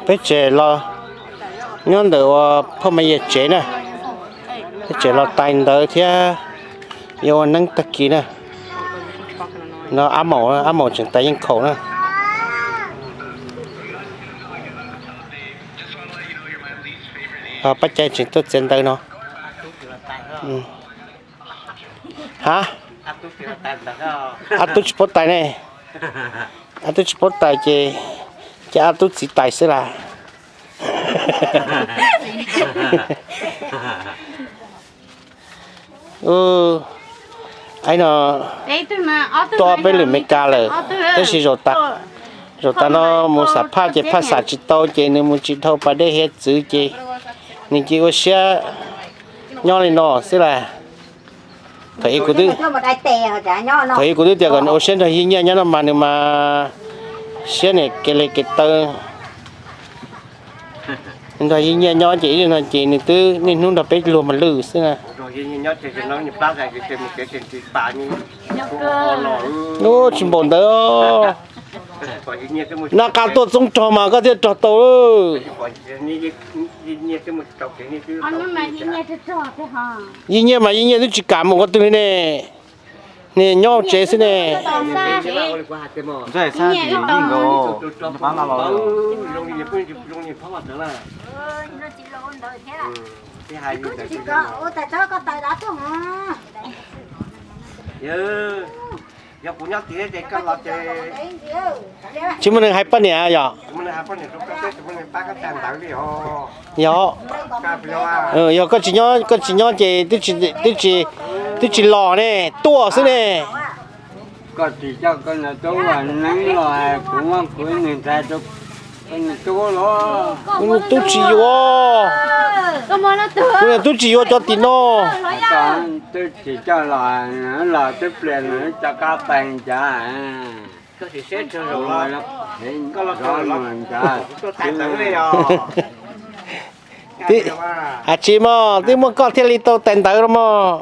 Peb tseem los nyob ntawm ua phauj Maiv Yaj tsev na, peb tseem los tais ntawv thiab yuav ua neeb tag kis na. No ab maum, ab maum tseem tais yeej khaum na. Pab Cai tseem tuaj txiav ntawv no. Ha, ab tub tsis paub tais ne. Ab tub tsis paub tais ces, ces ab tub txiv tais xwb las. Aib no tuaj peb lwm Meskas lawm, tab sis zaum tas no mus xam phaj ces phaj xam tsis tau ces nws mus tsis dhau pas dej hiav txwv ces nws cia ua siab nyob li no xwb las. Thaum ub kuv twb, thaum ub kuv twb tias kom nws ua siab nrog Yij Nyiaj nyob no mas nws mas siab niam kev li kev taw. Nrog Yij Nyiaj nyob ces ib zaug no ces nws twb niaj hnub nrog peb luag mas lwj xwb na. Ub, tsis npaum ntawd. Nab qa tuaj txoob rog mas koj thiaj rog tau. Yij Nyiaj mas Yij Nyiaj twb tsis kam mus qhov twg li ne. Niag nyob tsev xwb ne. Tsis muaj neeg hais poj niam yom? Yog, yog koj tsis nyob, koj tsis nyob ces twb tsis los ne, tuaj xwb ne. Koj tsis coj koj niag tub los neeb los kuv muab kuv niag ntxhais rau koj niag tub los. Kuv niag tub tsis yuav, kuv niag tub tsis yuav cov tim no. Twb tsis coj los, los twb pliag nws cov kab pais ncav. Tsis mas, twb muaj koj thiaj li tau tais ntawv los mog.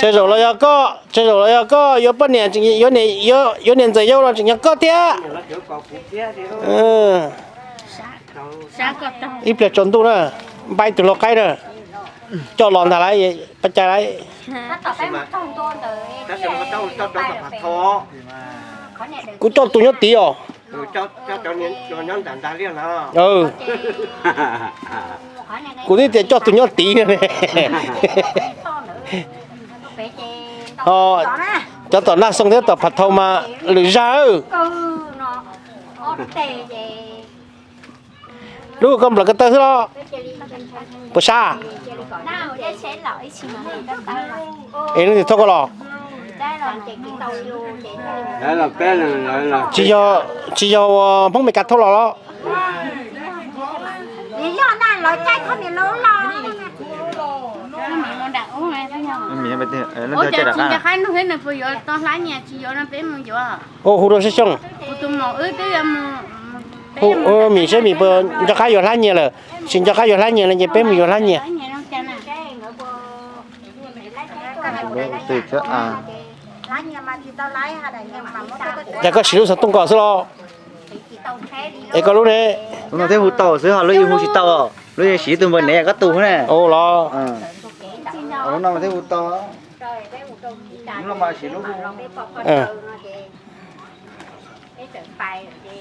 Tsawg zaum los yog koj, tsawg zaum los yog koj yuav poj niam, yuav niam ntxawm yau los tseem yog koj thiab. Ib pliag tsaus ntuj na, npaj ib tug lau qaib na, coj los ntag lauj, pab cai lauj. Kuv coj tus nyob tid os. Kuv twb tias coj tus nyob tid ne. Cov tom Naj Xoo thiab tom Phav Thau mas lwm zaj. Lub koj nplawm ko taw xwb los? Puas sab? Es leej twg thauj koj los? Tsis yog, tsis yog uas Hmoob Meskas thauj los los? Ua hu rau Xyooj Xyooj. Hu Mim saib Mim puas nco qab yuav hlab nyias lawm. Tsis nco qab yuav hlab nyias lawm ces peb mus yuav hlab nyias. Yog koj siv lub xov tooj ko xwb los? Es koj lub ne? Lub no thiaj hu tau xwb ho lub ib hu tsis tau. Lub siv tus npawg ne koj tus ne. Ua los. Lub no thiaj hu tau. Lub no mas siv lub hu. Peb txawm pais ces